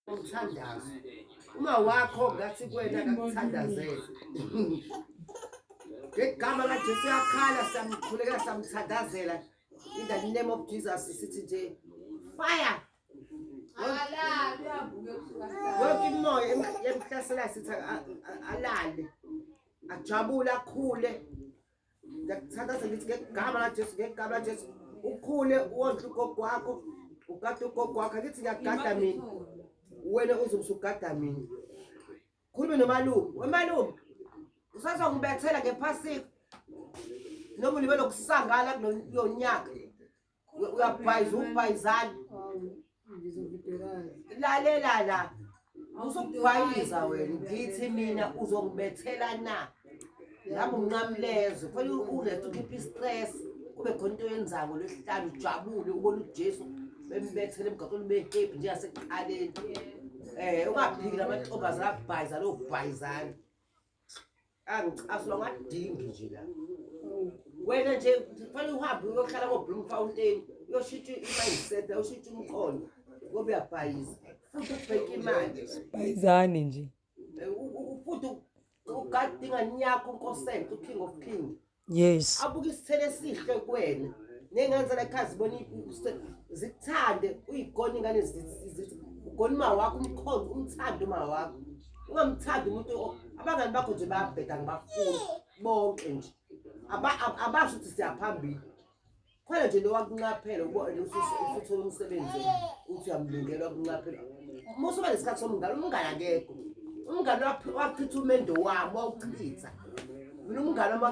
Umthandazo. Uma wakho ngathi kuwena akakuthandazele. Ngegama kaJesu uyakhala siyamkhulekela siyamthandazela. In the name of Jesus sithi nje fire. Akalali uyavuka ebusuku. Yonke imoya emhlaselayo sithi alale. Ajabule akhule. Ngiyakuthandaza ngithi ngegama laJesu ngegama laJesu ukhule uwondle ugogo wakho ugade ugogo wakho angithi ngiyakugada mina wena uzobe usugada mina khulume nomalume wemalume usazongibethela ngephasika noma ulibe nokusangana kulo nyaka uyabhayiza ubhayizani lalela la usukubhayiza wena ngithi mina uzongibethela na nami unqamlezo kufanele urest ukhiphe i-stress kube khona into oyenzayo ngolwesihlanu ujabule ubone ujesu bembethele emgaqweni ube happy njengasekuqaleni um ungaphiki lamantombazane abhayiza lowo bhayizane Angicasula ngadingi nje la. Wena nje kufanele uhambe uyohlala ko-Bloemfontein uyoshintsha i-mindset uyoshintsha umqondo ngoba uyabhayiza futhi ubheke imali. Bhayizani nje. Futhi ugadinga nyakho uNkosenhle uKing of King. Yes. Abuke isithelo esihle kuwena. Ney'ngane zalakhaya zibona zikuthande uyigone ingane zithi ugone uma wakho umkhonze umthande uma wakho. Ungamthandi umuntu abangani bakho nje bayabheda ngibafuni bonke nje. Abasho ukuthi siyaphambili. Khona nje lo wakunqaphela ubona usuthola umsebenzi uthi uyamlungela wakunqaphela. Musa uba nesikhathi somngane, umngane akekho. Umngane wachitha umendo wami wawuchitha. Mina umngane wami.